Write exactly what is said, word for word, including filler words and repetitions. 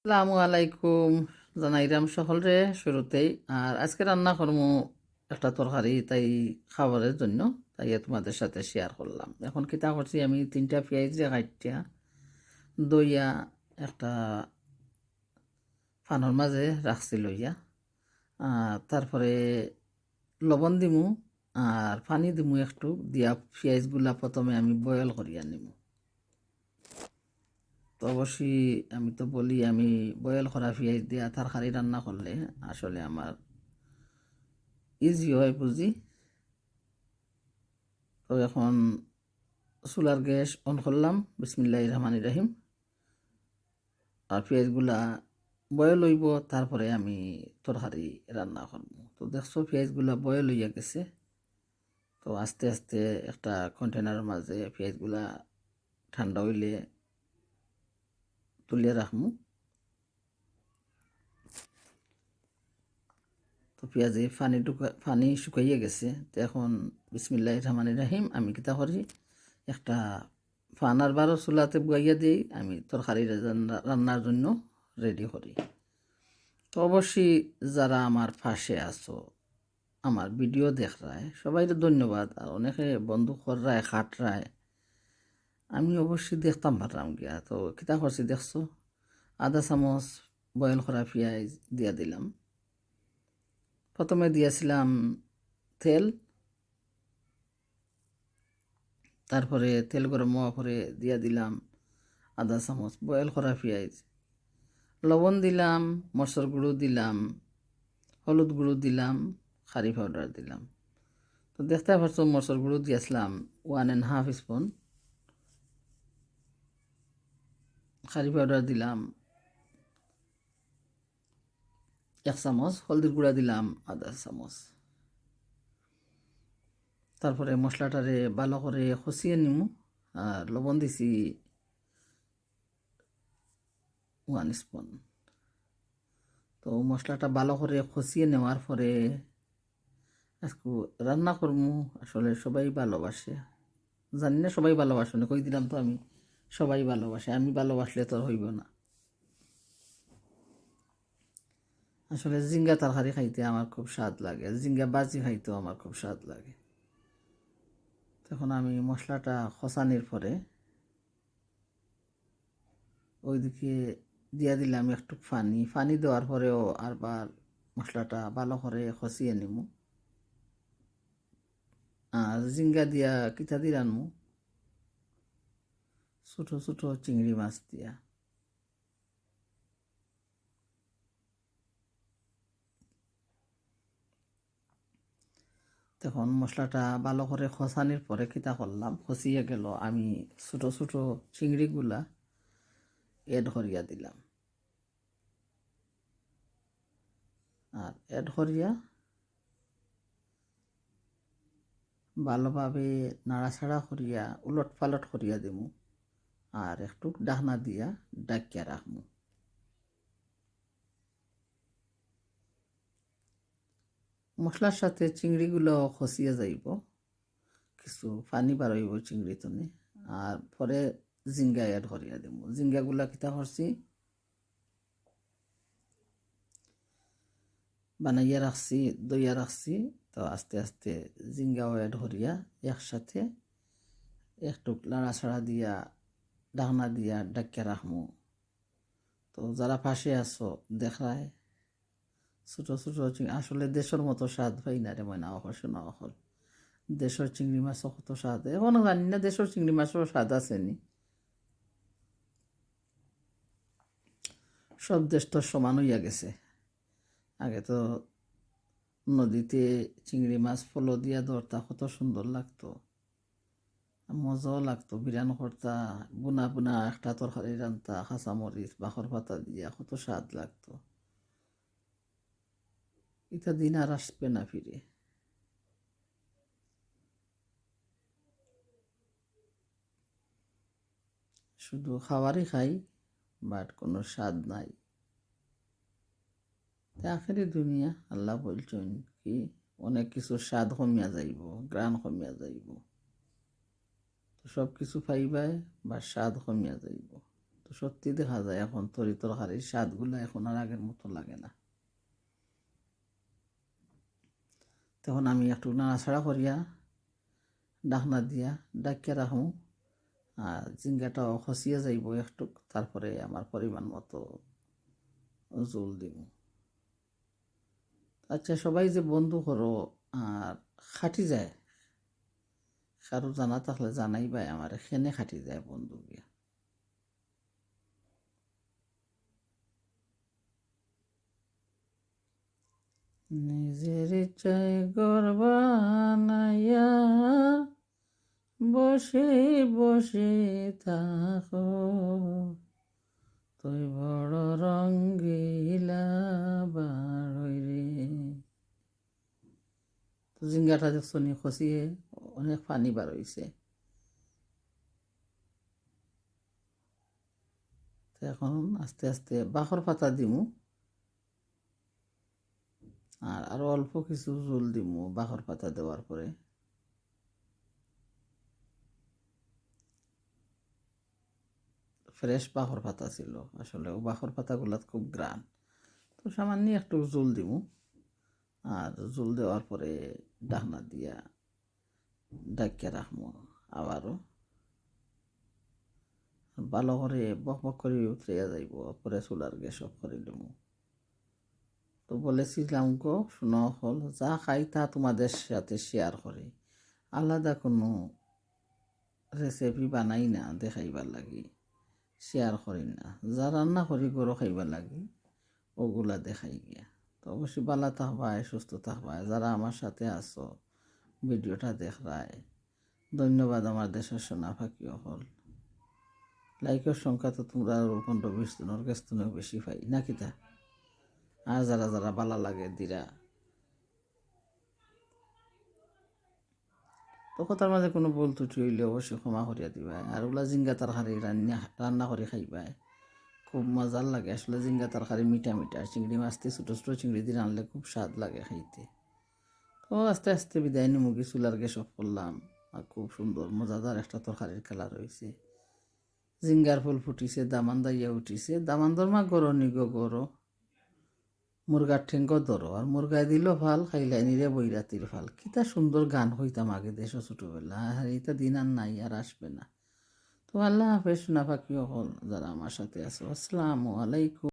আসসালামু আলাইকুম, জানাইরাম সকলরে শুরুতেই। আর আজকে রান্না করমু একটা তরকারি, তাই খাবারের জন্য, তাই তোমাদের সাথে শেয়ার করলাম। এখন কিতা করছি, আমি তিনটা পিয়াইজ রে কাটিয়া দইয়া একটা ফানর মাঝে রাখছি লইয়া। আর তারপরে লবণ দিমু আর পানি দিমু একটু, দিয়া পিয়াইজগুলা প্রথমে আমি বয়েল করিয়া নিমু। তো অবশ্যই আমি তো বলি, আমি বয়েল করা পিয়াইজ দিয়া তরকারি রান্না করলে আসলে আমার ইজি হয় বুঝি। তো এখন চুলার গ্যাস অন করলাম, বিসমিল্লাহির রহমানির রহিম। আর পিয়াইজগুলা বয়েল অইবো, তারপরে আমি তরকারি রান্না করমু। তো দেখছো, পিয়াইজগুলা বয়েল অইয়া গেছে। তো আস্তে আস্তে একটা কন্টেনারর মাঝে পিয়াইজগুলা ঠান্ডা অইলে তুলিয়া রাখমু। তো পিয়াইজে পানি ঢুকা-, পানি শুকাইয়া গেছে। তো এখন বিসমিল্লাহির রহমানির রহিম, আমি কিতা করি, একটা ফান আর বারো চুলাতে বওয়াইয়া দেই, আমি তরকারি রান্না, রান্নার জন্য রেডি করি। তো অবশ্যই যারা আমার পাশে আছো, আমার ভিডিও দেখরায়, সবাইরে ধন্যবাদ। আর অনেকে বন্ধু কররায়, কাটরায়, আমি অবশ্যই দেখতাম পাররাম গিয়া। তো কিতা করছি দেখছো, আধা চামচ বয়েল করা পিয়াইজ দিয়া দিলাম। প্রথমে দিয়াছিলাম তেল, তারপরে তেল গরম হওয়ার পরে দিয়া দিলাম আধা চামচ বয়েল করা পিয়াইজ, লবণ দিলাম, মরচর গুঁড়ো দিলাম, হলুদ গুঁড়ো দিলাম, কারি পাউডার দিলাম। তো দেখতে পারছো, মরচর গুঁড়ো দিয়াছিলাম one and half spoon, curry powder দিলাম এক চামচ, হলদির গুঁড়া দিলাম আধা চামচ। তারপরে মশলাটারে ভালো করে কষিয়ে নিমু। আর লবণ দিছি ওয়ান স্পুন। তো মশলাটা ভালো করে কষিয়ে নেওয়ার পরে আজকে রান্না করমু। আসলে সবাই ভালোবাসে, জানি না সবাই ভালোবাসে না, কই দিলাম তো আমি, সবাই ভালোবাসে। আমি ভালোবাসলে তো আর হইব না। আসলে ঝিঙ্গা তরকারি খাইতে আমার খুব স্বাদ লাগে, ঝিঙ্গা ভাজি খাইতেও আমার খুব স্বাদ লাগে। তখন আমি মশলাটা কষানির পরে ওইদিকে দিয়া দিলাম একটু পানি। পানি দেওয়ার পরেও আরবার মশলাটা ভালো করে কষিয়ে নিমু। আর ঝিঙ্গা দিয়া কিতা দি রানমু, ছোট ছোট চিংড়ি মাছ দিয়া। তখন মশলাটা ভালো করে কষানির পরে কিতা করলাম, কষিয়ে গেল, আমি ছোট ছোট চিংড়িগুলা অ্যাড করিয়া দিলাম। আর অ্যাড করিয়া ভালোভাবে নাড়াচাড়া করিয়া উলট পালট করিয়া দিমু। আর একটু ঢাকনা দিয়া ঢাকিয়া রাখমু। মশলার সাথে চিংড়িগুলো কষিয়া যাইব, কিছু পানি বারইব চিংড়ি তনে। আর পরে ঝিঙ্গা অ্যাড করিয়া দিমু। ঝিঙ্গাগুলা কিতা করছি, বানাইয়া রাখছি, ধইয়া রাখছি। তো আস্তে আস্তে ঝিঙ্গাও অ্যাড করিয়া একসাথে একটু লাড়াচাড়া দিয়া, ঢাকনা দিয়া ঢাকিয়া রাখমু। তো যারা পাশে আছো, দেখরায় ছোট ছোট চিং-, আসলে দেশর মতো স্বাদ পাই না রে ময়না অকল, সোনা অকল। দেশর চিংড়ি মাছও কত স্বাদ, এখন জানি না দেশর চিংড়ি মাছও স্বাদ আছে নি। সব দেশ তো সমান অইয়া গেছে। আগে তো নদীতে চিংড়ি মাছ পলো দিয়া ধরতা, কত সুন্দর লাগতো, মজাও লাগতো। বিরান করতা, বুনা বুনা একটা তরকারি রানতা, কাঁচা মরিচ, বাখর পাতা দিয়া, কত স্বাদ লাগতো। ইতা দিন আর আসবে না ফিরে। শুধু খাবারই খাই, বাট কোনো স্বাদ নাই। তে আখেরি দুনিয়া, আল্লাহ বলছেন কি, অনেক কিছুর স্বাদ কমিয়া যাইব, ঘ্রাণ কমিয়া যাইব। তো সব কিছু পাইবায়, বা স্বাদ কমিয়া যাইব। তো সত্যি দেখা যায় এখন তরি তরকারির স্বাদগুলা এখন আর আগের মতো লাগে না। তখন আমি একটু নাড়াচাড়া করিয়া ঢাকনা দিয়া ঢাকিয়া রাখমু। আর ঝিঙ্গাটাও খসিয়া যাইব একটু, তারপরে আমার পরিমাণ মতো ঝোল দিমু। আচ্ছা, সবাই যে বন্ধু করো আর খাটি যায়, কারো জানা থাকলে জানাইবায় আমারে, কেনে খাটি যায় বন্ধু গিয়া। নিজের ইচ্ছায় ঘর বানাইয়া বসে বসে থাকো, তুই বড় রঙ্গিলা বারই রে। তো ঝিঙ্গাটা দেখছো নি, খসিয়ে অনেক পানি বার হইছে। তো এখন আস্তে আস্তে বাখর পাতা দিমু, আর আরো অল্প কিছু ঝোল দিমু বাখর পাতা দেওয়ার পরে। ফ্রেশ বাখর পাতা ছিল আসলে, ও বাখর পাতাগুলাত খুব ঘ্রাণ। তো সামান্য একটু ঝোল দিমু, আর ঝোল দেওয়ার পরে ঢাকনা দিয়া ঢাকিয়া রাখমু আবারও। ভালো করে বক বক করি উতরাইয়া যাইব, পরে চুলার গ্যাস অফ করি দিমু। তো বলেছিলাম গো, শুনো হল, যা খাই তা তোমাদের সাথে শেয়ার করি, আলাদা কোনো রেসিপি বানাই না দেখাইবার লাগি, শেয়ার করি না। যা রান্না করি গরো খাইবার লাগি, ওগুলা দেখাই গিয়া। তো অবশ্যই ভালা থাকবায়, সুস্থ থাকবায়। যারা আমার সাথে আছো, ভিডিওটা দেখরায়, ধন্যবাদ আমার দেশের সোনা পাখি অকল। লাইকের সংখ্যা তো তোমরা আরো পনেরো বিশ জনের গেছ তুমিও বেশি পাই, না কিতা? আর যারা যারা ভালা লাগে দিরা। তো কথার মাঝে কোনো ভুল ত্রুটি হইলে অবশ্যই ক্ষমা করিয়া দিবায়। আর ওগুলা ঝিঙ্গা তরকারি রান্না, রান্না করে খাইবায়, খুব মজার লাগে আসলে। ঝিঙ্গা তরকারি মিঠা মিঠা, আর চিংড়ি মাছ দিয়ে, ছোটো ছোটো চিংড়ি দিয়ে রানলে খুব স্বাদ লাগে খাইতে। তো আস্তে আস্তে বিদায় নিমুগি, চুলার গ্যাস অফ করলাম। আর খুব সুন্দর মজাদার একটা তরকারির কালার হইছে। ঝিঙ্গার ফুল ফুটিছে, দামান দাইয়া উঠিছে। দামান্দর মা গরো নিগো গরো, মুরগার ঠেঙ্গো ধরো, আর মুরগায় দিল ফাল, খাইলাই নিরে বৈরাতির ফাল। কিতা সুন্দর গান হইতাম আগে দেশো ছোটবেলা, আর ইতা দিন আর নাই, আর আসবে না। তো আল্লাহ হাফেজ, সোনা পাখি অকল যারা আমার সাথে আছো, আসসালামু আলাইকুম।